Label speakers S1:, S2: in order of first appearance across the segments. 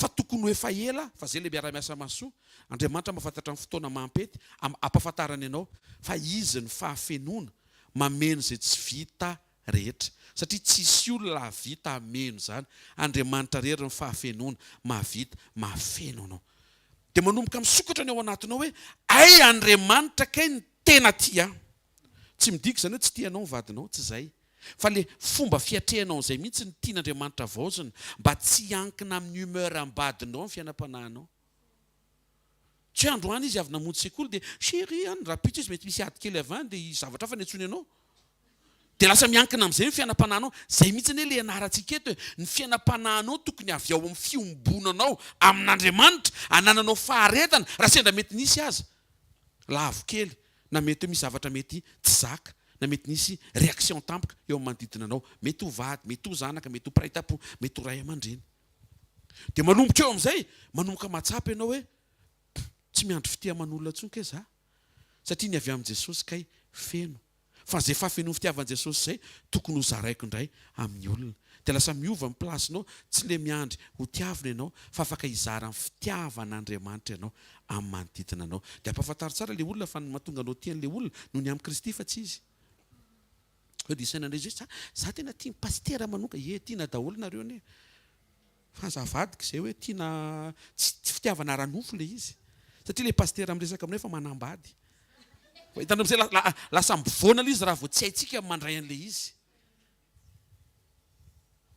S1: Fa tokony ho efa ela fa zay le miara-miasa mahasoa, Andriamanitra mahafantatra ny fotoana mahampety ampahafantarany anao fa Izy ny fahafenoana mameno izay tsy vita rehetra. Satria tsisy olona hahavita hameno izany, Andriamanitra rery ny fahafenoana mahavita mahafeno anao. Dia manomboka misokatra ny ao anatinao hoe hay Andriamanitra kay no tena tia ahy. Tsy midika izany hoe tsy tia anao ny vadinao, tsy izay. Fa le fomba fiatrehanao an'izay mihitsy no tian'Andriamanitra havaozina mba tsy hiankina amin'ny humeur am-badinao ny fiainam-panahinao. Tsy hoe androany izy avy namonjy sekoly dia chérie an, rahampitso izy mety misy ady kely avy any dia hisy zavatra hafa niantsoiny anao. Dia lasa miankina amin'izay ny fiainam-panahinao. Izay mihitsy anie ilay ianarantsika eto e. Ny fiainam-panahinao tokony avy ao amin'ny fiombonanao amin'Andriamanitra, anananao faharetana, raha sendra mety nisy aza lavo kely na mety hoe misy zavatra mety tsy zaka, na mety nisy réaction tampoka eo amin'ny manodidina anao, mety ho vady, mety ho zanaka, mety ho mpiray tampo, mety ho ray aman-dreny. Dia manomboka eo amin'izay, manomboka mahatsapa ianao hoe tsy miandry fitia aman'olona intsony kay za, satria ny avy amin'i Jesosy kay feno. Fa izay fahafenoan'ny fitiavan'i Jesosy izay tokony ho zaraiko indray amin'ny olona. Dia lasa miova ny place-nao, tsy le miandry ho tiavina ianao fa afaka hizara ny fitiavan'Andriamanitra ianao amin'ny manodidina anao. Dia ampahafantaro tsara le olona fa ny mahatonga anao tia an'le olona noho ny amin'i Kristy fa tsy izy. Sao dia hisaina indray izy hoe za, za tena tia ny pasitera manoka, ie tiana daholo nareo anie. Fa aza avadika izay hoe tiana, tsy fitiavana ara-nofo ilay izy. Satria ilay pasitera miresaka aminao efa manambady. Fa hitanao amin'izay lasa mivoana ilay izy raha vao tsy haintsika ny mandray an'ilay izy.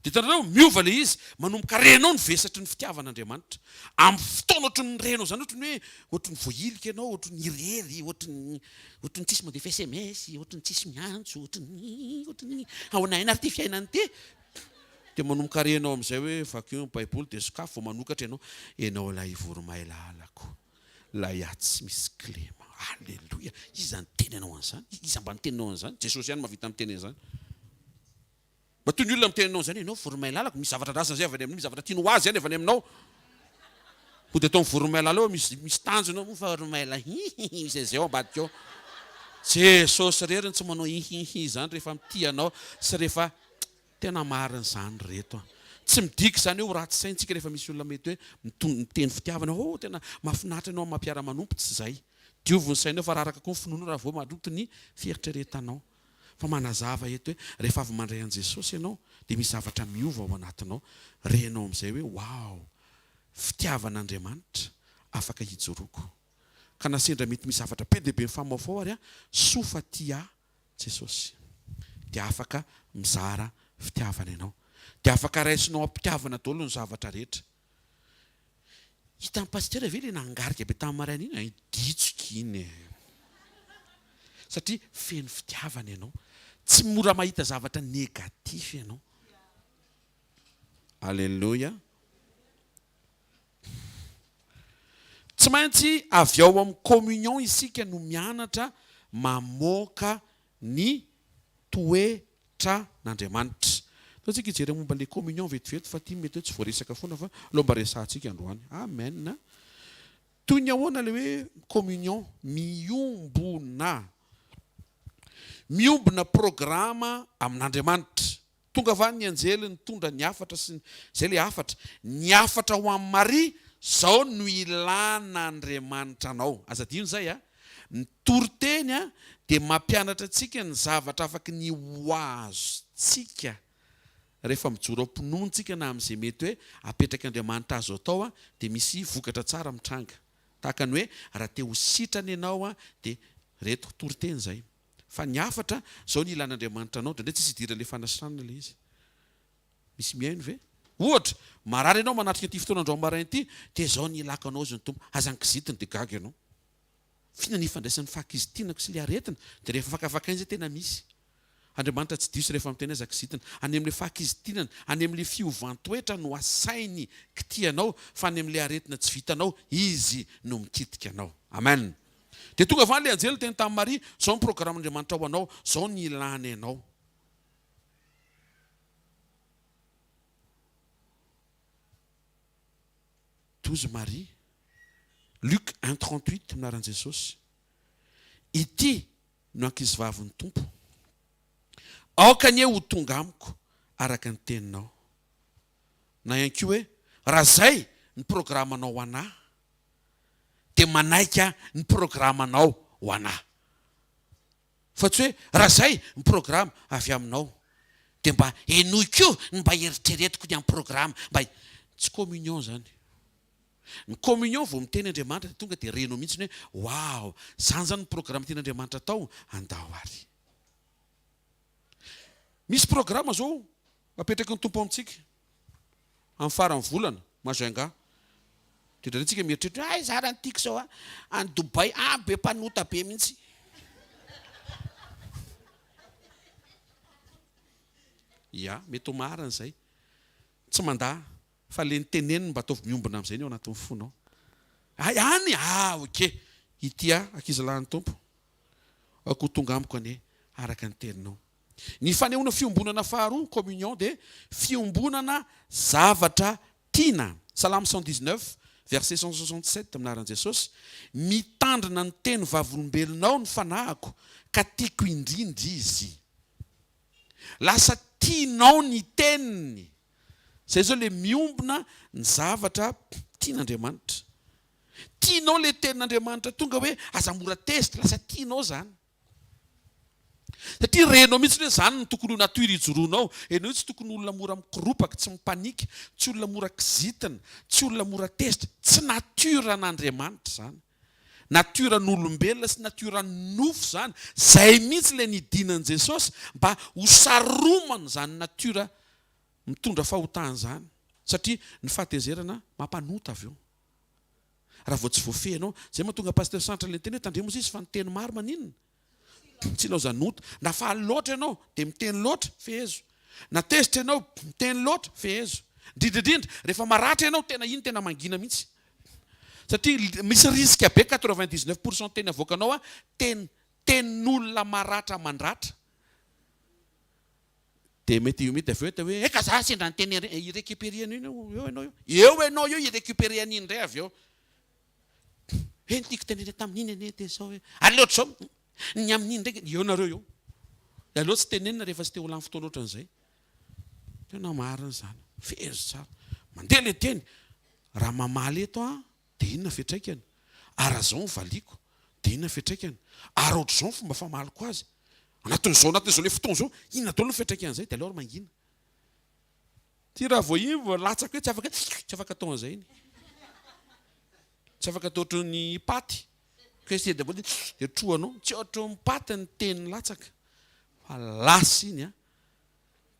S1: Dia hitanareo, miova ilay izy, manomboka renao ny vesatry ny fitiavan'Andriamanitra. Amin'ny fotoana ohatran'ny renao izany, ohatran'ny hoe ohatran'ny voahilika ianao, ohatran'ny irery, ohatran'ny ohatran'ny tsisy mandefa sms, ohatran'ny tsisy miantso, ohatran'ny ohatran'ny ahoana aina ary ity fiainana ity. Dia manomboka renao amin'izay hoe vakio ny baiboly dia sokafy vao manokatra ianao, ianao ilay voromailala-ko, ilay ahy tsy misy kilema. Aleloia! Iza niteny anao an'izany? Iza mba niteny anao an'izany? Jesosy ihany mahavita miteny an'izany. Mba toy ny olona miteny anao an'izany, ianao voromailalako, misy zavatra andrasana izay avy any aminao, misy zavatra tiany ho azy ihany avy any aminao. Mody ataony voromailala eo, misy misy tanjona eo, voromaila hihihi, misy an'izay ao ambadika ao. Jesosy irery no tsy manao hihihi izany rehefa mitia anao sy rehefa Tena marina izany ry reto a! Tsy midika izany hoe ho ratsy saina tsika rehefa misy olona mety hoe miteny fitiavana hoe oh tena mahafinaritra ianao amin'ny maha mpiara-manompo, tsy izay. Diovy ny sainao fa raraka koa ny finoanao raha vao maloto ny fieritreretanao. Fa manazava eto hoe rehefa avy mandray an'i Jesosy ianao dia misy zavatra miova ao anatinao. Renao amin'izay hoe wow! Fitiavan'Andriamanitra afaka hijoroako. Ka na sendra mety misy zavatra be dia be mifamaofao ary aho, soa fa tia ahy Jesosy dia afaka mizara fitiavana ianao. Dia afaka raisinao am-pitiavana daholo ny zavatra rehetra. Hitan'i Pasitera ve ilay nangarika be tamin'ny maraina iny? Hay ditsoka iny e! Satria feno fitiavana ianao. Tsy mora mahita zavatra négatif ianao. Alléluia. Tsy maintsy avy ao amin'ny communion isika no mianatra mamoaka ny toetran'Andriamanitra. Ndao tsika hijery momba ilay communion vetivety fa ity mety hoe tsy voaresaka foana fa aleo mba resahantsika androany. Amen. Toy ny ahoana ilay hoe communion? Miombona. Miombona programa amin'Andriamanitra. Tonga va ny anjely nitondra ny hafatra sy ny, izay ilay hafatra, ny hafatra ho an'i Maria, izao no ilàn'Andriamanitra anao. Aza adino izay a! Ny toriteny a, dia mampianatra antsika ny zavatra afaky ny ho azontsika rehefa mijoro am-pinoana isika na amin'izay mety hoe apetrak'Andriamanitra azo atao a, dia misy vokatra tsara mitranga. Tahaka ny hoe raha te ho sitrana ianao a, dia ireto toriteny izay. Fa ny hafatra, zao ny ilan'Andriamanitra anao, indraindray tsisy idiran'ilay fanasitranana ilay izy. Misy mihaino ve? Ohatra, marary ianao manatrika ity fotoana androany maraina ity, dia zao ny ilako anao hozy ny Tompo, aza ankizitina dia gaga ianao. F'inona ny ifandraisan'ny fahakizitinako sy ilay aretina? Dia rehefa fakafakaina izay tena misy. Andriamanitra tsy diso rehefa miteny aza kizitina. Any amin'ilay fahakizitinana, any amin'ilay fiovan-toetra no asainy kitihanao, fa any amin'ilay aretina tsy vitanao, Izy no mikitika anao. Amen. Dia tonga avy any ilay anjely niteny tamin'i Maria, Izao ny programan'Andriamanitra ho anao, izao ny ilany anao. Tozy Maria. Luc un 38, amin'ny anaran'i Jesosy. Ity no ankizivavin'ny Tompo. Aoka anie ho tonga amiko araka ny teninao. Na ihany koa hoe, Raha izay ny programanao ho anà, dia manaiky aho ny programanao ho anà. Fa tsy hoe raha izay ny programa avy aminao dia mba henoy koa ny mba eritreretiko ny amin'ny programa mba tsy communion izany. Ny communion vao miteny Andriamanitra dia tonga dia renao mihitsy ny hoe waouh izany izany ny programa tian'Andriamanitra atao, andao ary. Misy programa izao apetraky ny Tompo amintsika. Amin'ny faran'ny volana, Majunga. Dia indraindray tsika mieritreritra hoe hay za raha ny tiako zao a, any Dubaï any be mpanota be mihitsy. Ya, mety ho marina izay. Tsy mandà fa le ny teneniny mba ataovy miombona amin'izay ny ao anatin'ny fonao. Hay any? Ah ok. Ity aho ankizilahin'ny Tompo. Aoka ho tonga amiko anie araka ny teninao. Ny fanehoana fiombonana faharoa, communion, dia fiombonana zavatra tiana. Salamo 119, verset 167, Amin'ny anaran'i Jesosy, Mitandrina ny teny vavolombelonao ny fanahiko, ka tiako indrindra izy. Lasa tianao ny teniny. Izay izao ilay miombona ny zavatra tian'Andriamanitra. Tianao ilay tenin'Andriamanitra tonga hoe aza mora tezitra, lasa tianao izany. Satria renao mihitsy hoe izany no tokony ho nature ijoroanao. Ianao io tsy tokony olona mora mikoropaka, tsy mi-panique, tsy olona mora kizitina, tsy olona mora tezitra. Tsy nature an'Andriamanitra izany. Nature an'olombelona sy nature an'ny nofo izany. Izay mihitsy ilay nidinan'i Jesosy mba ho saromana izany nature mitondra fahotana izany. Satria ny fahatezerana mampanota avy eo. Raha vao tsy voafehy anao. Zay mahatonga Pasteur Santra le niteny hoe tandremo sisa fa ny teny maro maninona? Tsy ilaozan'ota. Na faly loatra ianao dia miteny loatra, fehezo. Na tezitra ianao miteny loatra, fehezo. Indrindra indrindra rehefa maratra ianao tena iny tena mangina mihitsy. Satria misy risque be 99 pour cent teny avoakanao teny tenin'olona maratra mandratra. Dia mety mety avy eo dia hoe eka za sendra niteny an'ireny, hi-recuperer an'iny eo eo ianao eo. Eo ianao eo hi-recuperer an'iny indray avy eo. Hoe ny tiako tenenina tamin'iny anie dia izao hoe, aleo ohatr'izao, ny amin'iny indray, eo nareo eo. Dia aleo tsy tenenina rehefa tsy te ho lany fotoana ohatran'izay. Tena marina izany. Fehezo tsara. Mandeha ilay teny. Raha mamaly eto aho dia inona fiantraikany? Ary raha izao no valiako dia inona fiantraikany? Ary ohatr'izao ny fomba famaliko azy? Anatin'izao anatin'izao ilay fotoana izao, inona daholo ny fiantraikan'izay? Dia aleo ary mangina. Ty raha vao iny vao latsaka eo tsy afaka tsy afaka atao an'izay iny. Tsy afaka atao ohatran'ny paty. Question daholo dia trohanao. Tsy ohatran'ny paty ny teny latsaka. Fa lasa iny an.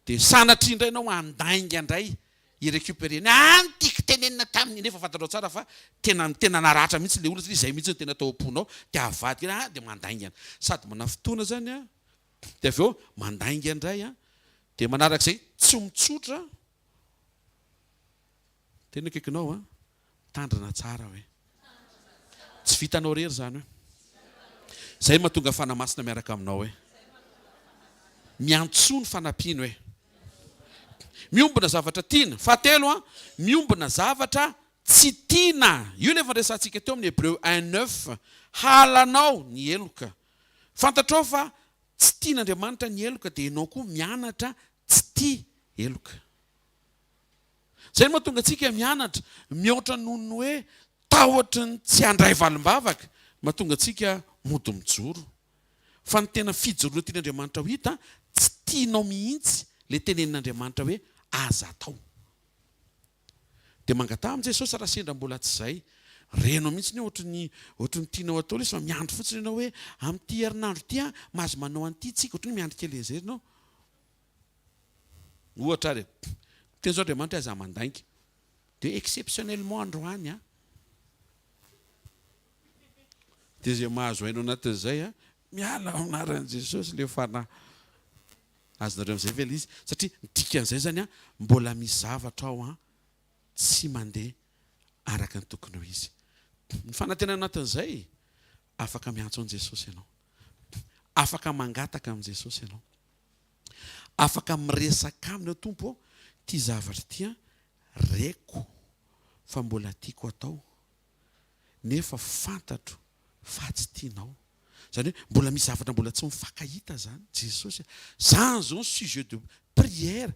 S1: Dia sanatria indray ianao handainga indray hi-recuperer ny ah ny tiako tenenina taminy nefa fantatrao tsara fa tena tena naratra mihitsy ilay olona satria izay mihitsy no tena tao am-ponao dia avadika ah dia mandainga sady manafintohina izany an dia avy eo mandainga indray an dia manarak'izay tsy mitsotra Tena akaikinao an! Mitandrina tsara hoe. Tsy vitanao irery izany hoe. Izay mahatonga Fanahy Masina miaraka aminao hoe. Miantsoa ny fanampiany hoe. Miombona zavatra tiana. Fahatelo an, miombona zavatra tsy tiana. Io ilay efa niresahantsika teo amin'ny Hebreo un neuf. Halanao ny heloka. Fantatrao fa tsy tian'Andriamanitra ny heloka dia ianao koa mianatra tsy tia heloka. Izay no mahatonga antsika mianatra mihoatra noho ny hoe tahotry ny tsy handray valim-bavaka, mahatonga antsika mody mijoro. Fa ny tena fijoroana tian'Andriamanitra ho hita, tsy tianao mihitsy ilay tenenin'Andriamanitra hoe aza atao. Dia mangataha amin'i Jesosy raha sendra mbola tsy izay. Renao mihitsy ny hoe ohatry ny ohatry ny tianao atao ilay izy fa miandry fotsiny ianao hoe amin'ity herinandro ity aho mahazo manao an'ity tsika, ohatry ny hoe miandry kely an'izay ianao. Ohatra ary e, miteny zao Andriamanitra hoe aza mandainga. Dia exceptionnellement androany an, dia izay mahazo aina ao anatin'izay an, miala ao anaran'i Jesosy ilay fanahy. Azonareo amin'izay ve ilay izy? Satria ny dikan'izay izany an, mbola misy zavatra ao an, tsy mandeha araka ny tokony ho izy. Ny fanantenana anatin'izay, afaka miantso an'i Jesosy ianao. Afaka mangataka amin'i Jesosy ianao. Afaka miresaka aminy aho, Tompo ô, ity zavatra ity an, reko fa mbola tiako atao, nefa fantatro fa tsy tianao. Izany hoe mbola misy zavatra mbola tsy mifankahita izany, Jesosy a. Izany izao ny sujet de prière.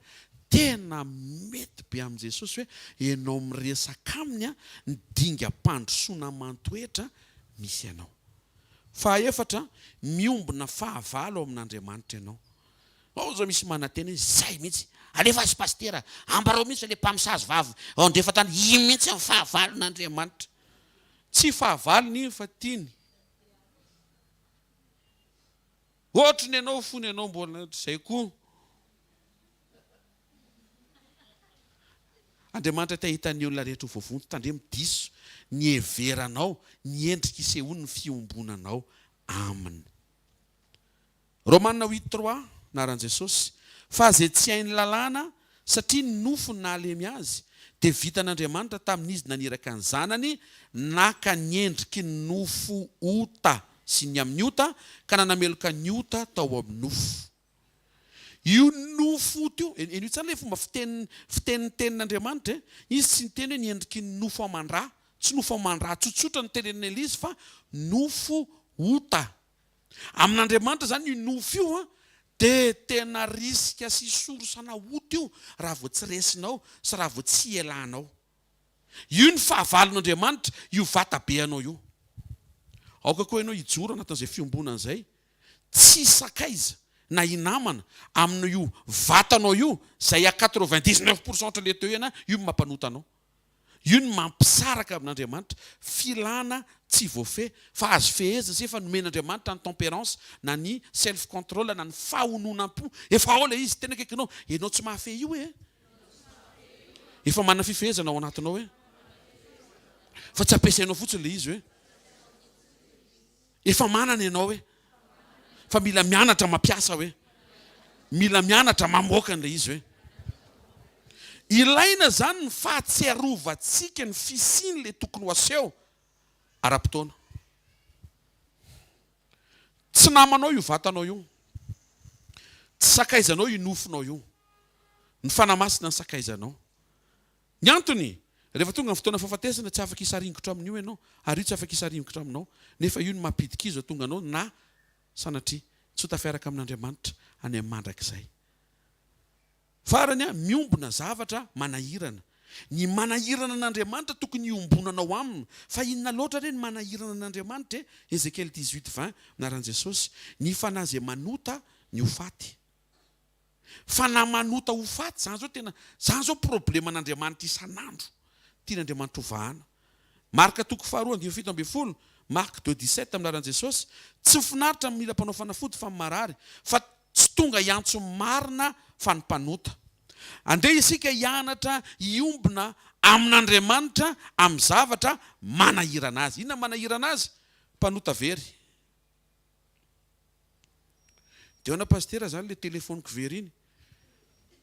S1: Tena mety be amin'i Jesosy hoe ianao miresaka aminy ny dingam-pandrosoana aman-toetra misy anao. Fahaefatra, miombona fahavalo amin'Andriamanitra ianao. Ao izao misy manantena hoe izay mihitsy, alefaso pasitera, ambarao mihitsy fa ilay mpamosavy vavy ao andrefan-tany, iny mihitsy ny fahavalon'Andriamanitra. Tsy fahavalony iny fa tiany. Ohatry ny anao fony ianao mbola izay koa. Andriamanitra te hahita ny olona rehetra ho voavonjy. Tandremo diso ny heveranao ny endrika isehoany ny fiombonanao Aminy. Romana huit trois, Anaran'i Jesosy, fa izay tsy hain'ny lalàna, satria ny nofo no nahalemy azy, dia vitan'Andriamanitra tamin'Izy naniraka ny Zanany naka ny endriky ny nofo ota sy ny amin'ny ota, ka nanameloka ny ota tao amin'ny nofo. Io nofo ota io, henoy tsara ilay fomba fiteny fitenin'ny tenin'Andriamanitra e! Izy tsy niteny hoe ny endriky ny nofo aman-drà, tsy nofo aman-drà tsotsotra no tenenin'ilay izy fa nofo ota. Amin'Andriamanitra izany io nofo io an, dia tena risque sy source ana ota io raha vao tsy resinao sy raha vao tsy ielanao. Io ny fahavalon'Andriamanitra, io vatabe anao io. Aoka koa ianao hijoro anatin'izay fiombonana izay, tsy sakaiza na hinamana amin'io vatanao io, izay à 99 pour cent le teo ianà, io no mampanota anao. Io no mampisaraka amin'Andriamanitra, filana tsy voafehy, fa azo fehezina satria efa nomen'Andriamanitra ny tempérance na ny self control na ny fahononam-po, efa ao ilay izy, tena akaikinao, ianao tsy mahafehy io e! Efa manana fifehezana ao anatinao e! Fa tsy ampiasainao fotsiny ilay izy hoe. Efa manana ianao hoe. Fa mila mianatra mampiasa hoe. Mila mianatra mamoaka an'ilay izy hoe. Ilaina izany ny fahatsiarovantsika ny fisian'ilay tokony ho aseho ara-potoana. Tsy namanao io vatanao io. Tsy sakaizanao io nofonao io. Ny Fanahy Masina ny sakaizanao. Ny antony, rehefa tonga ny fotoana fahafatesana, tsy afaka hisaringotra amin'io ianao, ary io tsy afaka hisaringotra aminao. Nefa io no mampidi-kizo hahatonga anao na, sanatria, tsy ho tafiaraka amin'Andriamanitra any amin'ny mandrakizay. Farany, miombona zavatra manahirana. Ny manahirana an'Andriamanitra tokony hiombonanao aminy. Fa inona loatra re ny manahirana an'Andriamanitra e? Ezekiel 18 20, Anaran'i Jesosy, Ny fanahy izay manota ny ho faty. Fanahy manota ho faty, zany zao tena, zany zao probleman'Andriamanitra isan'andro, tian'Andriamanitra ho vahana. Marka toko faharoa andininy 17, Marc deux 17, amin'ny anaran'i Jesosy, Tsy finaritra ny mila mpanao fanafody fa ny marary, fa tsy tonga hiantso ny marina fa ny mpanota. Andeha isika hianatra hiombona amin'Andriamanitra amin'ny zavatra manahirana azy. Inona manahirana azy? Mpanota very. Dia ahoana Pasitera zany le telephone-ko very iny?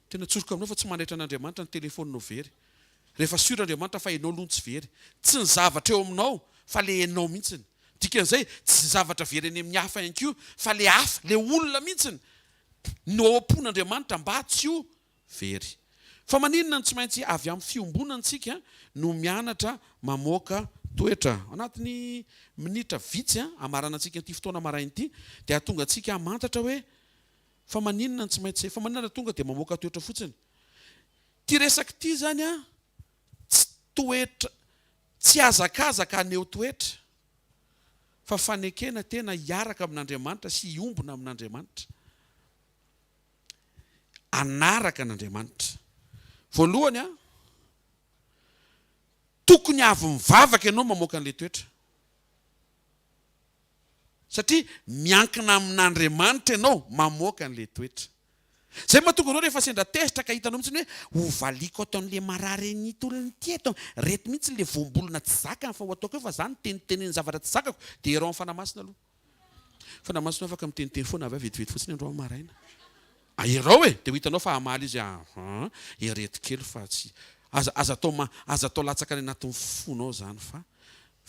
S1: Tena tsoriko aminao fa tsy manaitra an'Andriamanitra ny telephone-nao very. Rehefa sûr Andriamanitra fa enao aloha no tsy very. Tsy ny zavatra eo aminao fa le enao mihitsiny. Dikan'izay tsy zavatra very any amin'ny hafa ihany koa fa le hafa, le olona mihitsiny no ao am-pon'Andriamanitra mba tsy ho very. Fa maninona no tsy maintsy avy amin'ny fiombonana isika no mianatra mamoaka toetra? Ao anatin'ny minitra vitsy hamaranantsika an'ity fotoana maraina ity dia hahatonga antsika hamantatra hoe fa maninona no tsy maintsy, fa maninona raha tonga dia mamoaka toetra fotsiny? Ity resaka ity izany tsy toetra, tsy hazakazaka haneho toetra fa fanekena tena hiaraka amin'Andriamanitra sy hiombona amin'Andriamanitra. hanaraka an'Andriamanitra. Voalohany an, tokony avy mivavaka ianao mamoaka an'ilay toetra. Satria miankina amin'Andriamanitra ianao mamoaka an'ilay toetra. Izay mahatonga anao rehefa sendra tezitra ka hitanao mihitsy hoe ho valiako ato an'ilay marary an'ito olona ity eto, reto mihitsy ilay voambolana tsy zakany fa ho ataoko eo fa za niteniteneny zavatra tsy zakako, dia erao amin'ny Fanahy Masina aloha. Fanahy Masina afaka miteniteny foana avy aho vetivety fotsiny androany maraina. Aherao e! Dia ho hitanao fa hamaly izy aha, ereto kely fa tsy aza aza atao ma aza atao latsaka any anatin'ny fonao izany fa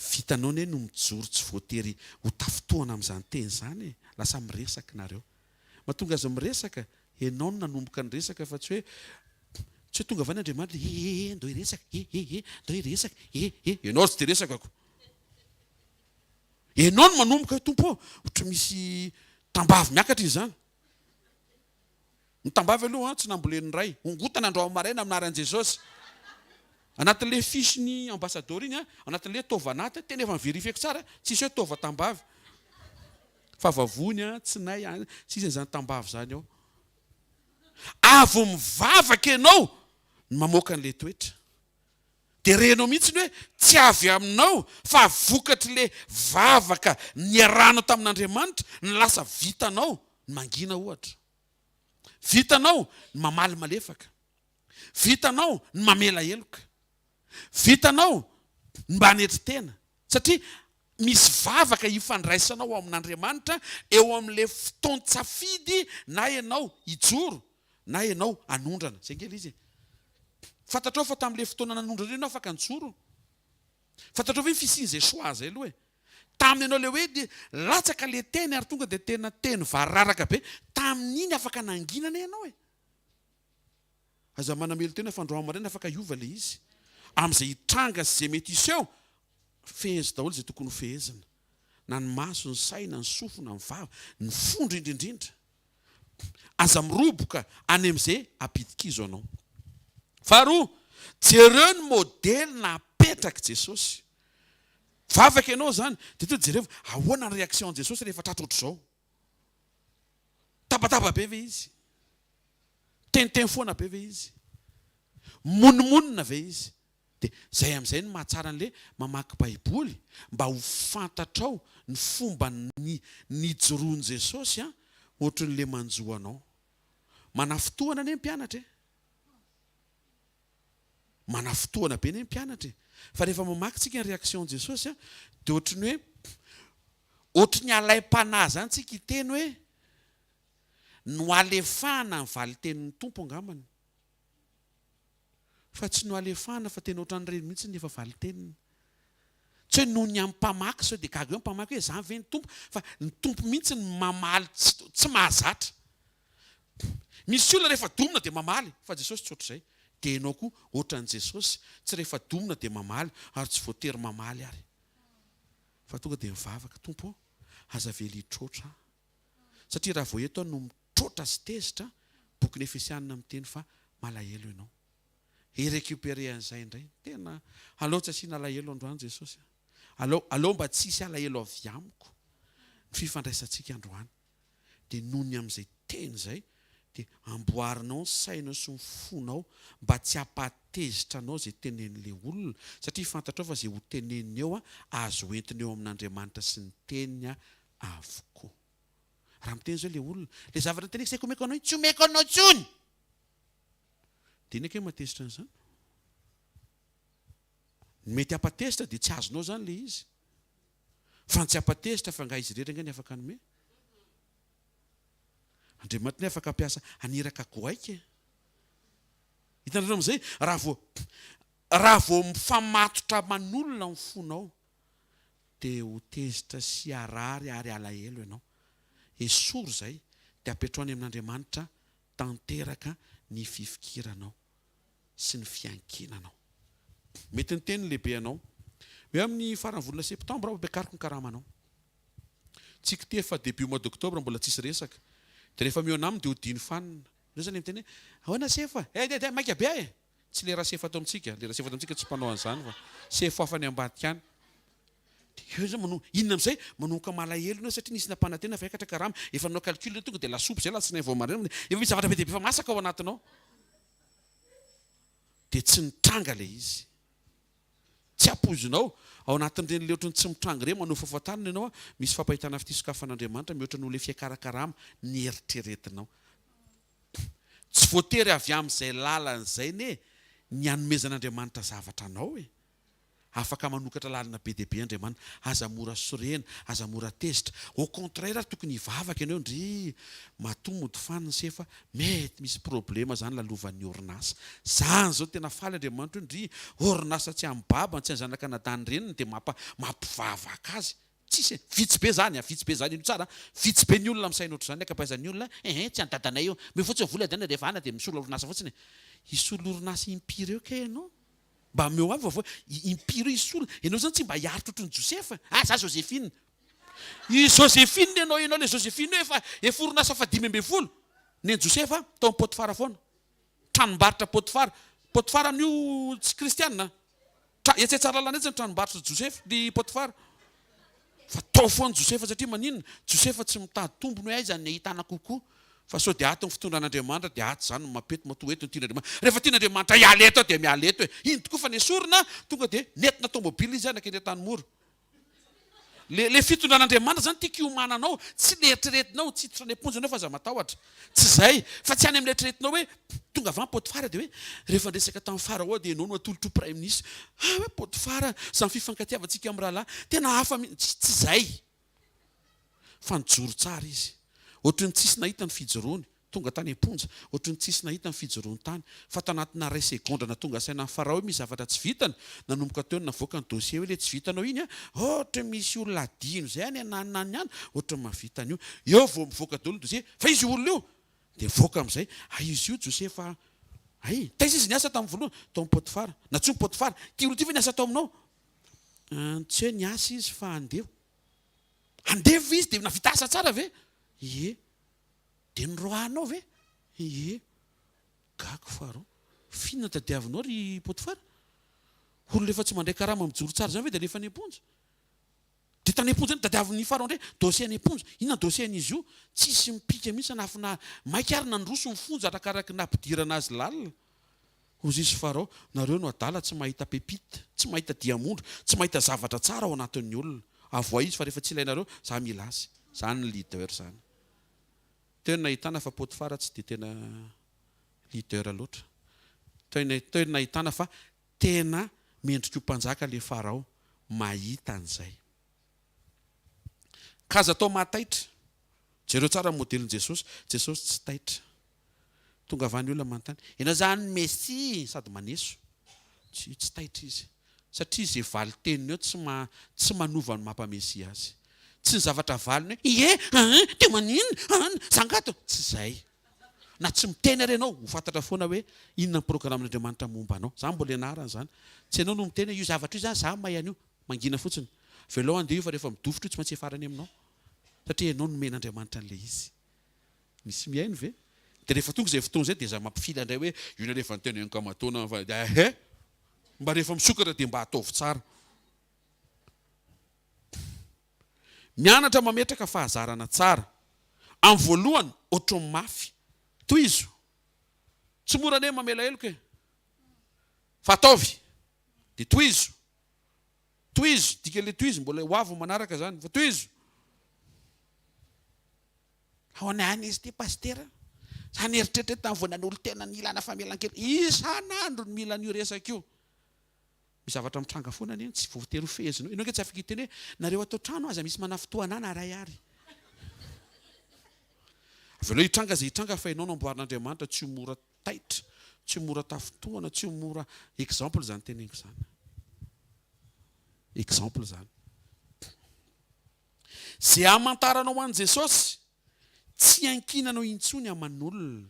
S1: vitanao anie no mijoro tsy voatery ho tafintohana amin'izany teny izany e! Lasa miresaka nareo. Mahatonga azy miresaka, ianao no nanomboka niresaka fa tsy hoe tsy hoe tonga avy any Andriamanitra e e e ndao hiresaka e e e ndao hiresaka e e ianao ary tsy dia resakako. Enao no manomboka hoe Tompo ô, ohatry misy tambavy miakatra izy izany. Ny tambavy aloha tsy nambolen'ny ray. Hongotana androany maraina amin'ny anaran'i Jesosy. Anatin'ilay fiche ny ambassador iny, anatin'ilay taova anaty, tena efa ni-verifier-ko tsara, tsisy hoe taova tambavy. Fa vavony, tsinay, tsisy an'izany tambavy izany ao. Avy mivavaka ianao no mamoaka an'ilay toetra. Dia renao mihitsy ny hoe tsy avy aminao fa vokatr'ilay vavaka niarahanao tamin'Andriamanitra no lasa vitanao ny mangina ohatra. Vitanao ny mamaly malefaka. Vitanao ny mamela heloka. Vitanao ny mba hanetry tena. Satria misy vavaka ifandraisanao amin'Andriamanitra eo amin'ilay fotoan-tsafidy na ianao hijoro na ianao hanondrana. Izay ange ilay izy e. Fantatrao fa tamin'ilay fotoana nanondrana io ianao afaka nijoro. Fantatrao ve ny fisian'izay choix izay aloha e? Tamin'ny ianao ilay hoe dia latsaka ilay teny ary tonga dia tena teny variraraka be, tamin'iny afaka nangina anie ianao e. Aza manamelo-tena fa androany maraina afaka hiova ilay izy. Amin'izay hitranga sy izay mety hiseho, fehezo daholo izay tokony ho fehezina. Na ny maso, ny saina, ny sofina, ny vava, ny fo indrindra indrindra. Aza miroboka any amin'izay hampidi-kizo anao. Faharoa, jereo ny modely napetrak'i Jesosy. Vavaka ianao izany, dia toa jereo ahoana ny réaction-n'i Jesosy rehefa tratra ohatr'izao. Tabataba be ve izy? Miteniteny foana be ve izy? Mimonomonona ve izy? Dia izay amin'izay no mahatsara an'ilay mamaky Baiboly, mba ho fantatrao ny fomba nijoroan'i Jesosy an, ohatran'ilay manjo anao. Manafintohana anie ny mpianatra e! Manafintohana be anie ny mpianatra e! Fa rehefa mamaky tsika ny réaction-n'i Jesosy an, dia ohatran'ny hoe, ohatran'ny alaim-panahy izany tsika hiteny hoe, noalefahana ny valin-tenin'ny Tompo angambany. Fa tsy noalefahana fa tena ohatran'ireny mihitsy ny efa valin-teniny. Tsy hoe noho ny amin'ny mpamaky sao dia gaga eo ny mpamaky hoe izany ve ny Tompo fa ny Tompo mihitsy no mamaly tsy tsy mahazatra. Misy olona rehefa domina dia mamaly fa Jesosy tsy ohatr'izay. Dia ianao koa ohatran'i Jesosy, tsy rehefa domina dia mamaly ary tsy voatery mamaly ary. Fa tonga dia mivavaka, Tompo ô, aza avela hitroatra aho. Satria raha vao eto aho no mitroatra sy tezitra, bokin'ny Efesianina miteny fa malahelo ianao. Hi-recuperer an'izay indray. Tena aleo tsy asiana alahelo androany Jesosy a. Aleo, aleo mba tsy hisy alahelo avy amiko ny fifandraisantsika androany. Dia noho ny amin'izay teny izay, dia amboarinao ny sainao sy ny fonao mba tsy hampahatezitra anao izay tenenin'ilay olona, satria fantatrao fa izay ho teneniny eo azo entina eo amin'Andriamanitra sy ny teniny avokoa. Raha miteny izao ilay olona, ilay zavatra noteneniko saika omeko anao iny, tsy omeko anao intsony! Dia inona kay mahatezitra an'izany? Ny mety hampatezitra dia tsy azonao izany ilay izy. Fa ny tsy hampatezitra fa angaha izy irery angaha ny afaka hanome? Andriamanitra anie afaka hampiasa haniraka goaika e! Hitanareo amin'izay, raha vao raha vao mifamatotra aman'olona ny fonao, dia ho tezitra sy harary ary halahelo ianao. Esory izay, dia apetraho any amin'Andriamanitra tanteraka ny fifikiranao sy ny fiankinanao. Mety niteny ny lehibe anao hoe amin'ny faran'ny volana septambra aho ampiakariko ny karamanao. Tsy k'ty efa début mois d'octobre mbola tsisy resaka. Dia rehefa mihaona aminy dia hodino fanina. Nareo zany miteny hoe ahoana sefo a? Eh eh eh maika be aho e! Tsy le rasefo ato amintsika, le rasefo ato amintsika tsy mpanao an'izany fa sefo hafa any ambadika any. Dia eo zay mano, inona amin'izay? Manomboka malahelo ianao satria nisy nampanantena fa hiakatra karama, efa nanao calcul ianao tonga dia lasopy izay alatsinainy vao maraina, efa misy zavatra be dia be efa masaka ao anatinao. Dia tsy nitranga ilay izy. Tsy ampoizinao, ao anatin'ireny le ohatran'ny tsy mitranga ireny manao fafantarana ianao, misy fampahitana fitia sokafan'Andriamanitra mihoatra noho ilay fiakara-karama nieritreretinao. Tsy voatery avy amin'izay lalana izay anie ny hanomezan'Andriamanitra zavatra anao e! Afaka manokatra lalana be dia be Andriamanitra. Aza mora sorena, aza mora tezitra. Au contraire ary tokony hivavaka ianao, ndry matoa mody fanina se fa mety misy problema zany lalovan'ny orinasa. Zany zao tena faly Andriamanitra hoe ndry orinasa tsy an'i babany, tsy an'i zanak'anadany reniny dia mampa mampivavaka azy. Tsisy e! Vitsy be zany a! Vitsy be zany, ino tsara a! Vitsy be ny olona misaina ohatr'izany, ny ankabeazan'ny olona, ehe, tsy an'i dadanay io, omeo fotsiny vola dia rehefa any dia misolo orinasa fotsiny e! Hisolo orinasa impiry eo kay ianao? Mba omeo ahy vaovao, impiry eo hisolo, ianao zany tsy mba hiaritra ohatran'i Josefa? Ah, za Josephine! I Josephine ianao, ianao le Josephine io efa, efa orinasa faha 15! Nen'i Josefa tao amin'i Potifara foana. Tranombarotra Potifara. Potifara amin'io tsy kristiana. Tra, etsy Tsaralalana etsy ny tranombarotra Josefa, ry Potifara. Fa tao foana Josefa satria maninona? Josefa tsy mitady tombony hoe aiza ny ahitana kokoa. Fa sao dia ato ny fitondran'Andriamanitra dia ato izany no mampety matoa eto no tian'Andriamanitra. Rehefa tian'Andriamanitra hiala eto aho dia miala eto e. Iny tokoa fa nesorina, tonga dia nentina tomobile izy nankeny Antanimora. Le le fitondran'Andriamanitra zany tiako hiomananao, tsy le eritreretinao, tsy hiditra any am-ponja ianao fa aza matahotra. Tsy izay, fa tsy any amin'ilay eritreretinao hoe tonga avy any Potifara dia hoe rehefa niresaka tamin'i Farao dia ianao no atolotro ho praiminisitra. Ah hoe Potifara, izany fifankatiavantsika amin'ny rahalahy, tena hafa mihitsy. Tsy izay. Fa nijoro tsara izy. Ohatran'ny tsisy nahita ny fijoroany. Tonga tany am-ponja, ohatry ny tsisy nahita ny fijoroany tany, fa tanatina iray segondra nahatonga saina an'i Farao hoe misy zavatra tsy vitany, nanomboka teo no navoaka ny dossier hoe ilay tsy vitanao iny an, ohatry ny misy olona adino izay any ananona any any, ohatry ny mahavita an'io. Eo vao mivoaka daholo ny dossier, fa izy io olona io! Dia mivoaka amin'izay, hay izy io Josefa a! Hay, taiza izy niasa tamin'ny voalohany? Tao amin'i Potifara. Nantsoin'i Potifara, ity olona ity ve niasa tao aminao? Tsy hoe niasa izy fa andevo. Andevo ve izy dia nahavita asa tsara ve? Ie. Dia noroahanao ve? Ie. Gaga Farao. F'inona tadiavinao ry Potifara? Olona efa tsy mandray karama mijoro tsara izany ve dia alefa any am-ponja? Dia tany am-ponja any tadiavin'i Farao indray dossier any am-ponja. Inona dossier an'izy io? Tsisy mipika mihitsy nafina maika ary nandroso ny fonja arakaraky ny nampidirana azy lalina. Hozy izy Farao, nareo no adala tsy mahita pepite, tsy mahita diamondra, tsy mahita zavatra tsara ao anatin'ny olona. Avoahy izy fa rehefa tsy ilainareo, za mila azy. Zany ny leader zany. Teo no nahitana fa Potifara tsy dia tena leader loatra. Teo teo no nahitana fa tena mendrika ho mpanjaka ilay Farao. Mahita an'izay. Ka aza atao mahataitra. Jereo tsara ny modelin'i Jesosy. Jesosy tsy taitra. Tonga avy any olona manontany, Ianao izany ny Mesia? Sady maneso. Tsy, tsy taitra izy. Satria izay valin-teniny eo tsy ma, tsy manova ny maha Mesia azy. Tsy ny zavatra avaliny hoe, Ie, aa, dia maninona, aa, za angaha to. Tsy izay. Na tsy miteny ary ianao, ho fantatra foana hoe inona ny programan'Andriamanitra momba anao. Za mbola ianarana izany. Tsy ianao no miteny hoe io zavatra io izany za mahay an'io. Mangina fotsiny. Avelao handeha io fa rehefa midofotra io tsy maintsy hiafara any aminao. Satria ianao nomen'Andriamanitra an'ilay izy. Misy mihaino ve? Dia rehefa tonga izay fotoana izay dia za mampifila indray hoe io rehefa niteny ankamatoana fa ehe! Mba rehefa misokatra dia mba ataovy tsara. Mianatra mametraka fahazarana tsara. Amin'ny voalohany ohatran'ny mafy. Tohizo. Tsy mora anie ny mamela heloka e. Fa ataovy. Dia tohizo. Tohizo. Dikan'ilay tohizo mbola ho avy ny manaraka izany. Fa tohizo. Ahoana ihany izy ity Pasitera? Za nieritreritra tamin'ny vao nanolo-tena ny ilana famelan-keloka. Isan'andro no mila an'io resaka io. Misy zavatra mitranga foana anie, tsy voatery ho fehezinao. Ianao ange tsy afaka hiteny hoe nareo ato an-trano aza misy manafintohana ahy na ray ary. Avelao hitranga izay hitranga fa ianao namboarin'Andriamanitra tsy ho mora taitra, tsy ho mora tafintohana, tsy ho mora exemple izany teneniko izany. Exemple izany. Izay hamantaranao an'i Jesosy, tsy hiankinanao intsony aman'olona.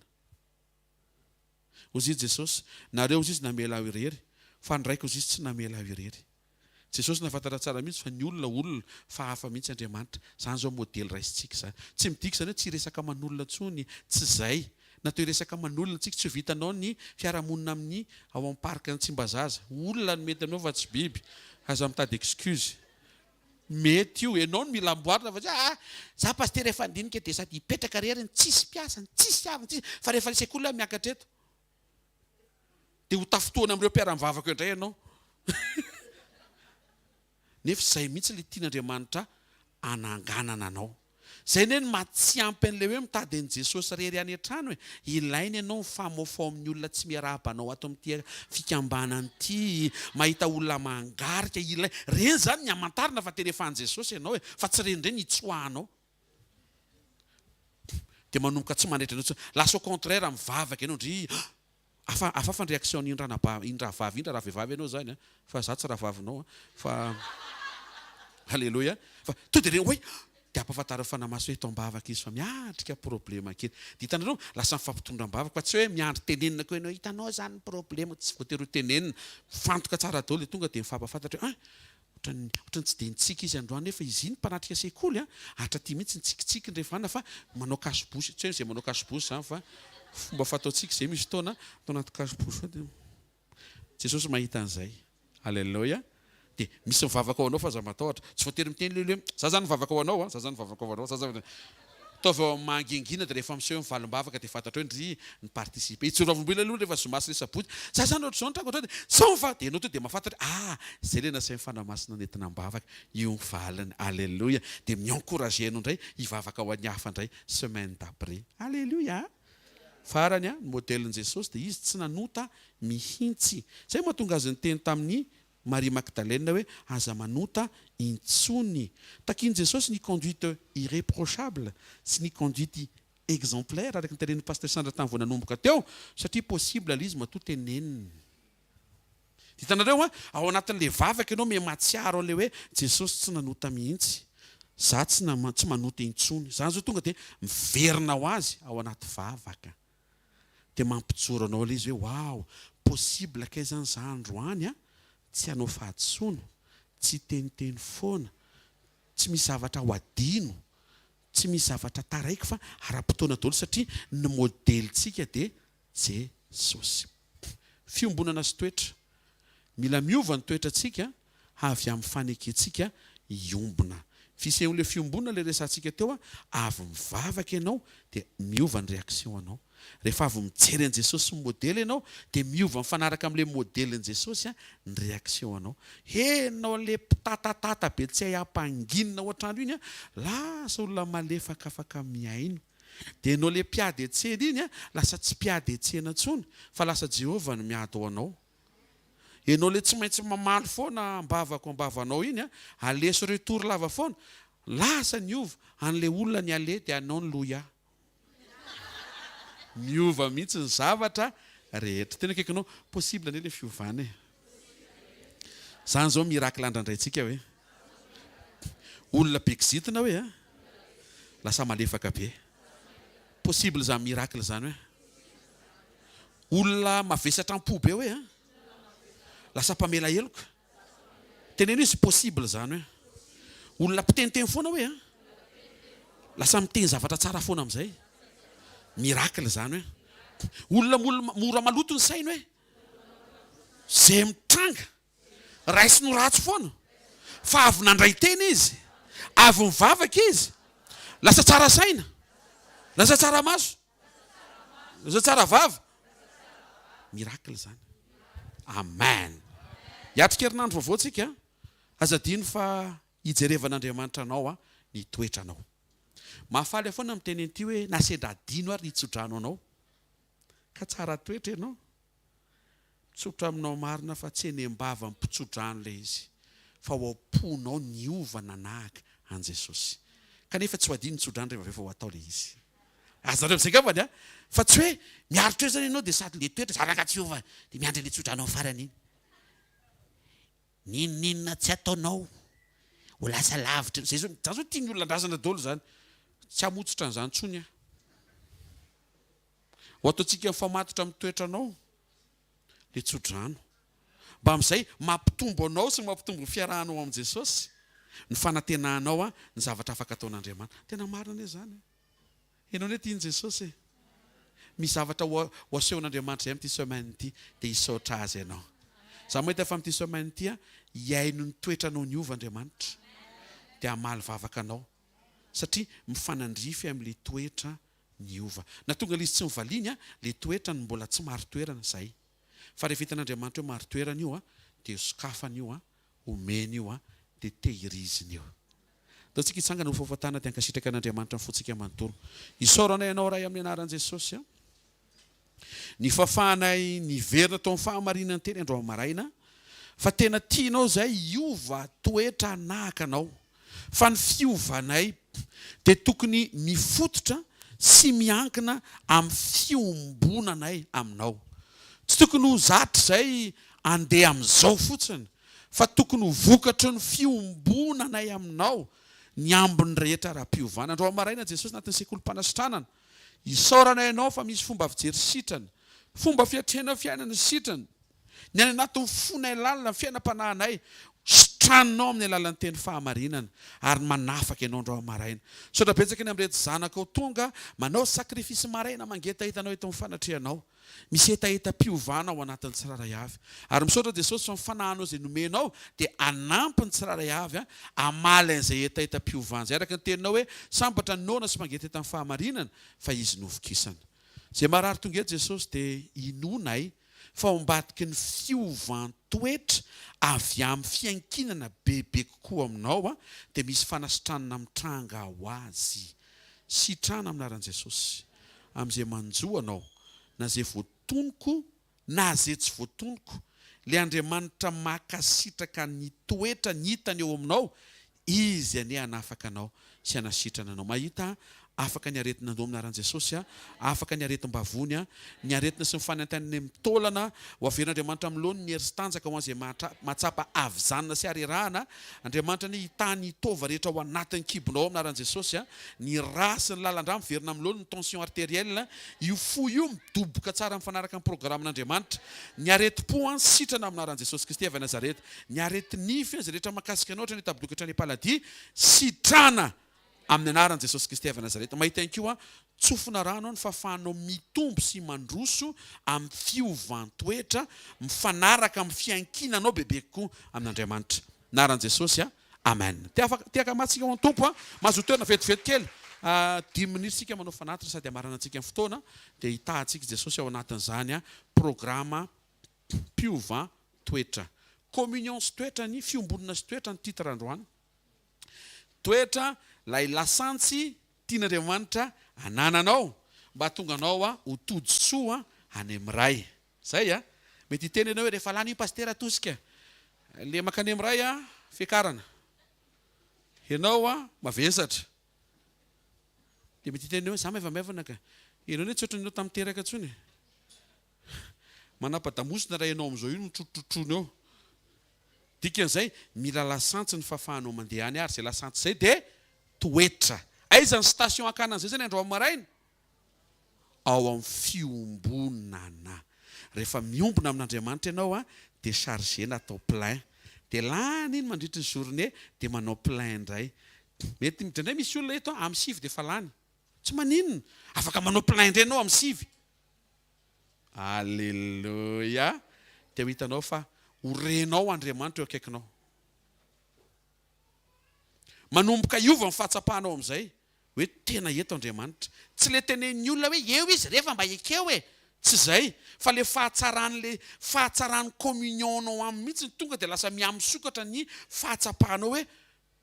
S1: Hozy Jesosy, Nareo hozy izy namela ahy irery, fa ny Raiko hozy izy tsy namela ahy irery. Jesosy nahafantatra tsara mihitsy fa ny olona olona, fa hafa mihitsy Andriamanitra. Izany izao modely raisintsika izany. Tsy midika izany hoe tsy hiresaka aman'olona intsony, tsy izay. Natao hiresaka aman'olona tsika, tsy ho vitanao ny fiarahamonina amin'ny ao amin'ny parc any Tsimbazaza. Olona no mety aminao fa tsy biby. Aza mitady excuse. Mety io, enao no mila amboarina fa tsy hoe ah za pasitera efa handinika dia sady hipetraka rery ny tsisy mpiasa, ny tsisy havana, tsisy fa rehefa ny sekoly aho miakatra eto dia ho tafintohina amin'ireo mpiara-mivavaka eo indray ianao. Nefa izay mihitsy ilay tian'Andriamanitra hananganana anao. Zay anie no maha tsy ampy an'ilay hoe mitady an'i Jesosy irery any an-trano e! Ilaina ianao mifamoafao amin'ny olona tsy miarahaba anao ato amin'ity fikambanana ity, mahita olona mangarika, ilay, ireny izany ny hamantarana fa tena efa an'i Jesosy ianao e! Fa tsy ireny indray ny hitsoahanao. Dia manomboka tsy manaitra anao intsony. Lasa au contraire mivavaka ianao, ndry Hafa hafahafa ny réaction n'iny ranabavy iny rahavavy iny raha rahavehivavy ianao zany an, fa za tsy rahavavinao an, fa Alléluia, fa to de reny hoe. Dia ampahafantaro ny Fanahy Masina hoe eto am-bavaka izy fa miatrika problema kely. Dia hitanareo, lasa mifampitondra am-bavaka fa tsy hoe miandry tenenina koa ianao, hitanao izany ny problema, tsy voatery ho tenenina. Mifantoka tsara daholo dia tonga dia mifampahafantatra hoe ah, ohatran'ny ohatran'ny tsy dia nitsiky izy androany nefa izy iny mpanatrika sekoly an, hatraty mihitsy nitsikitsiky ny rehefa anona fa manao cache-bouche, tsy hoe izay manao cache-bouche izany fa fomba fataontsika izay misy fotoana atao anaty cache-bouche ao dia. Jesosy mahita an'izay. Alléluia. Dia misy mivavaka ho anao fa aza matahotra. Tsy voatery miteny lely hoe, za zany mivavaka ho anao an, za zany mivavaka ho anao, za zany. Ataovy ao amin'ny mangingina dia rehefa miseho ny valim-bavaka dia fantatrao hoe ndry ni-participer. Hijoro vavolombelona aloha rehefa zoma sy ny sabotsy. Za zany ohatr'izao ny tranga ohatr'izao dia sao fa dia ianao tonga dia mahafantatra hoe ah izay ilay nasain'ny Fanahy Masina nentina am-bavaka. Io ny valiny. Alléluia. Dia mi-encourager anao indray hivavaka ho an'ny hafa indray semaine d'après. Alléluia. Farany, ny modelin'i Jesosy dia izy tsy nanota mihitsy. Izay no mahatonga azy niteny tamin'i Maria Magdalena hoe aza manota intsony. Takian'i Jesosy ny conduite irréprochable sy ny conduite exemplaire araka ny tenenin'i Pasteur Sandra tamin'ny vao nanomboka teo satria possible ilay izy matoa teneniny. Hitanareo an, ao anatin'ilay vavaka ianao miha mahatsiaro an'ilay hoe Jesosy tsy nanota mihitsy, za tsy tsy manota intsony. Zany zao tonga dia miverina ho azy ao anaty vavaka. Dia mampijoro anao ilay izy hoe waouh, possible kay zany za androany an, tsy hanao fahadisoana, tsy hiteniteny foana, tsy misy zavatra ho adino, tsy misy zavatra taraiky fa ara-potoana daholo satria ny modelintsika dia Jesosy. Fiombonana sy toetra. Mila miova ny toetrantsika avy amin'ny fanekentsika hiombona. Fisehon'ilay fiombonana ilay resahantsika teo, avy mivavaka ianao dia miova ny réaction anao. Rehefa avy mijery an'i Jesosy sy ny modely ianao dia miova mifanaraka amin'ilay modelin'i Jesosy ny réaction anao. Henonao ilay mpitatatata be tsy hay ampanginina ao an-trano iny, lasa olona malefaka afaka mihaino. Dia ianao ilay mpiady an-tsena iny lasa tsy mpiady an-tsena intsony fa lasa Jehovah no miady ho anao. Ianao ilay tsy maintsy mamaly foana am-bavako am-bavanao iny, aleso retour lava foana, lasa niova, an'ilay olona ny aller dia anao ny loia. Miova mihitsy ny zavatra rehetra. Tena akaikinao, possible anie ilay fiovana e. Zany zao miracle andrandraintsika hoe. Olona be kizitina hoe a. Lasa malefaka be. Possible zany miracle zany hoe. Olona mavesatra am-po be hoe a. Lasa mpamela heloka. Teneno izy possible zany hoe. Olona mpiteniteny foana hoe a. Lasa miteny zavatra tsara foana amin'izay. Miracle zany hoe. Olona mora maloto ny sainy hoe. Izay mitranga, raisiny ho ratsy foana, fa avy nandray teny izy, avy nivavaka izy, lasa tsara saina, lasa tsara maso, lasa tsara vava. Miracle izany. Amen. Hiatrika herinandro vaovao tsika, aza adino fa hijerevan'Andriamanitra anao ny toetranao. Mahafaly ahy foana miteny an'ity hoe na sendra adino ary ny hitsodrano anao. Ka tsara toetra ianao. Tsotra aminao marina fa tsy eny am-bava mpitsodrano ilay izy fa ao am-ponao niova nanahaka an'i Jesosy. Kanefa tsy ho adino ny tsodrano rehefa avy eo fa ho atao ilay izy. Azonareo amin'izay angambany an! Fa tsy hoe miaritra eo izany ianao dia sady ilay toetra zanaka tsy hiova dia miandry an'ilay tsodrano amin'ny farany iny. N'inon'inona tsy ataonao ho lasa lavitra. Izay zao, zany zao tian'ny olona andrazana daholo izany. Tsy hamotsitra an'izany intsony aho. Ho ataontsika mifamatotra amin'ny toetranao ilay tsodrano. Mba amin'izay mampitombo anao sy mampitombo ny fiarahanao amin'i Jesosy, ny fanantenanao ny zavatra afaka ataon'Andriamanitra. Tena marina anie izany e! Ianao anie tian'i Jesosy e! Misy zavatra ho asehon'Andriamanitra izay amin'ity semaine ity, dia hisaotra Azy ianao. Izaho mahita fa amin'ity semaine ity, hihaino ny toetranao niova Andriamanitra, dia hamaly vavaka anao, satria mifanandrify amin'ilay toetra niova. Na tonga ilay izy tsy nivaliany a, ilay toetrany mbola tsy marin-toerana, izay. Fa rehefa hitan'Andriamanitra hoe marin-toerana io a, dia sokafany io a, omeny io a, dia tehiriziny io. Andao tsika hitsangana ho fahofatana dia hankasitraka an'Andriamanitra amin'ny fontsika manontolo. Isaoranay Anao Ray amin'ny anaran'i Jesosy a. Ny fahafahanay niverina tao amin'ny fahamarinan'ny teny androany maraina, fa tena tianao izay hiova toetra hanahaka Anao. Fa ny fiovanay dia tokony mifototra sy miankina amin'ny fiombonanay Aminao. Tsy tokony ho zatra izay handeha amin'izao fotsiny, fa tokony ho vokatry ny fiombonanay Aminao. Ny ambiny rehetra ara-piovana. Androany maraina Jesosy anatin'ny sekolim-panasitranana. Isaorana Ianao fa misy fomba fijery sitrana, fomba fiatrehana fiainana sitrana. Ny any anatin'ny fonay lalina, ny fiainam-panahinay, sitraninao amin'ny alalan'ny teny fahamarinana ary manafaka Ianao androany maraina. Misaotra betsaka ny amin'ireto zanakao tonga manao sacrifice maraina mangetaheta Anao eto amin'ny fanatrehanao. Misy hetahetam-piovana ao anatin'ny tsirairay avy. Ary misaotra Jesosy fa ny fanahinao izay nomenao dia hanampy ny tsirairay avy hamaly an'izay hetahetam-piovana izay. Araka ny teninao hoe, Sambatra ny noana sy mangetaheta ny fahamarinana, fa izy no vokisana. Izay marary tonga eto Jesosy dia inoanay fa ao ambadiky ny fiovan-toetra avy amin'ny fiankinana bebe kokoa aminao dia misy fanasitranana mitranga ho azy. Sitrana amin'ny anaran'i Jesosy amin'izay manjo anao na izay voatonoko na izay tsy voatonoko, ilay Andriamanitra mankasitraka ny toetrany hitany eo aminao, Izy anie hanafaka anao sy hanasitrana anao. Mahita afaka ny aretin'andoha amin'ny anaran'i Jesosy, afaka ny aretim-bavony, ny aretina sy ny fanaintainana eny amin'ny taolana, ho averin'Andriamanitra amin'ny laoniny ny hery sy tanjaka ho an'izay mahatsapa havizanana sy harerahana. Andriamanitra anie hitahy ny taova rehetra ao anatin'ny kibonao ao amin'ny anaran'i Jesosy. Ny rà sy ny lalan-drà miverina amin'ny laoniny, ny tension artérielle, io fo io midoboka tsara mifanaraka amin'ny programan'Andriamanitra. Ny aretim-po an, sitrana amin'ny anaran'i Jesosy Kristy avy any Nazareta. Ny areti-nify, izay rehetra mahakasika anao hatrany an-tabiloka hatrany am-paladia, sitrana Amin'ny anaran'i Jesosy Kristy avy Nazareta. Mahita ihany koa tsofina rano ny fahafahanao mitombo sy mandroso amin'ny fiovan-toetra mifanaraka amin'ny fiankinanao bebe kokoa amin'Andriamanitra. Anaran'i Jesosy a. Amen. Te afaka te hakamantsika ao an-Tompo a. Mazotoa toerana vetivety kely. Dimy minitra isika manao fanatitra sady hamaranantsika ny fotoana dia hitahantsika Jesosy ao anatin'izany a. Programa mpiova-toetra. Communion sy toetra ny fiombonana sy toetra ny titre androany. Toetra ilay lasantsy tian'Andriamanitra anananao mba hahatonga anao ho tody soa any amin'ny Ray. Zay a! Mety hiteny ianao hoe rehefa lany io Pasitera tosika le mankany amin'ny Ray a, fiakarana. Ianao a, mavesatra. Dia mety hiteny hoe za maivamaivana ka. Ianao anie tsy ohatran'ny ianao tamin'ny teraka intsony e. Manapa-damosina raha ianao amin'izao io no trotrotrotrony eo. Dikan'izay, mila lasantsy ny fahafahanao mandeha any ary izay lasantsy izay dia toetra. Aiza ny station hakana an'izay zany androany maraina? Ao amin'ny fiombonana. Rehefa miombona amin'Andriamanitra ianao dia charger-na atao plein. Dia lany iny mandritry ny journée dia manao plein indray. Mety indraindray misy olona eto amin'ny sivy dia efa lany. Tsy maninona, afaka manao plein indray ianao amin'ny sivy. Aleloia! Dia ho hitanao fa ho renao Andriamanitra eo akaikinao. Manomboka hiova ny fahatsapanao amin'izay hoe tena eto Andriamanitra. Tsy ilay tenenin'ny olona hoe eo izy rehefa mba ekeo e! Tsy izay, fa ilay fahatsaran'ilay fahatsaran'ny communion-nao aminy mihitsy no tonga dia lasa mihamisokatra ny fahatsapanao hoe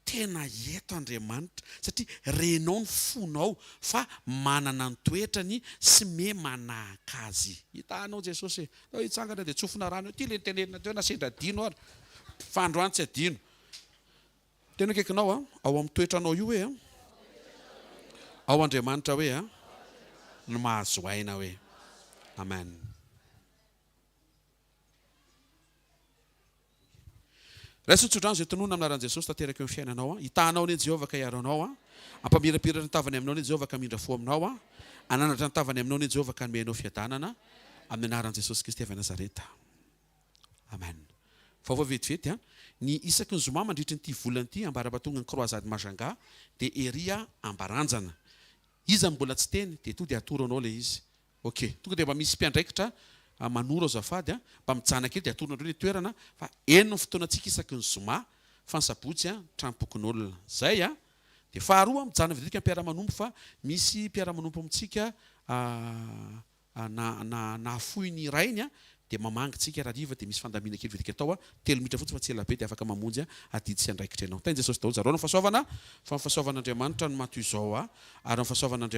S1: Tena eto Andriamanitra satria renao ny fonao fa manana ny toetrany sy me manahaka azy. Hitanao Jesosy e! Ndao hitsangana dia tsofina rano eo. Ity ilay notenenina teo na sendra adino ary fa androany tsy adino. Tena akaikinao a, ao amin'ny toetranao io hoe a, ao Andriamanitra hoe a, no mahazo aina hoe. Amen. Raiso ny tsodrano izay tononina amin'ny anaran'i Jesosy tanteraka eo amin'ny fiainanao an. Hitahanao anie Jehovah ka hiaro anao an. Hampamirapiratra ny tavany aminao anie Jehovah ka hamindra fo aminao an. Hananatra ny tavany aminao anie Jehovah ka hanome anao fiadanana amin'ny anaran'i Jesosy Kristy avy Nazareta. Amen. Vaovao vetivety an. Ny isaky ny zoma mandritry ny ity volana ity ambara-pahatonga ny croisade Majunga dia ery Ambaranjana. Iza no mbola tsy teny dia to dia atoro anao ilay izy. Ok, tonga dia mba misy mpiandraikitra manoro azafady a, mba mijana kely dia atorona indreo ilay toerana fa eny ny fotoanantsika isaky ny zoma fa ny sabotsy a tranom-pokonolona. Zay a! Dia faharoa mijana vetivety mpiara-manompo fa misy mpiara-manompo amintsika na na nahafoy ny rainy a, dia mamangy tsika rahariva dia misy fandamina kely vetivety atao a, telo minitra fotsiny fa tsy ela be dia afaka mamonjy a adidy sy andraikitra ianao. Tahin'i Jesosy daholo zareo ny fahasoavana fa ny fahasoavan'Andriamanitra no maha toy izao a ary ny fahasoavan'Andriamanitra.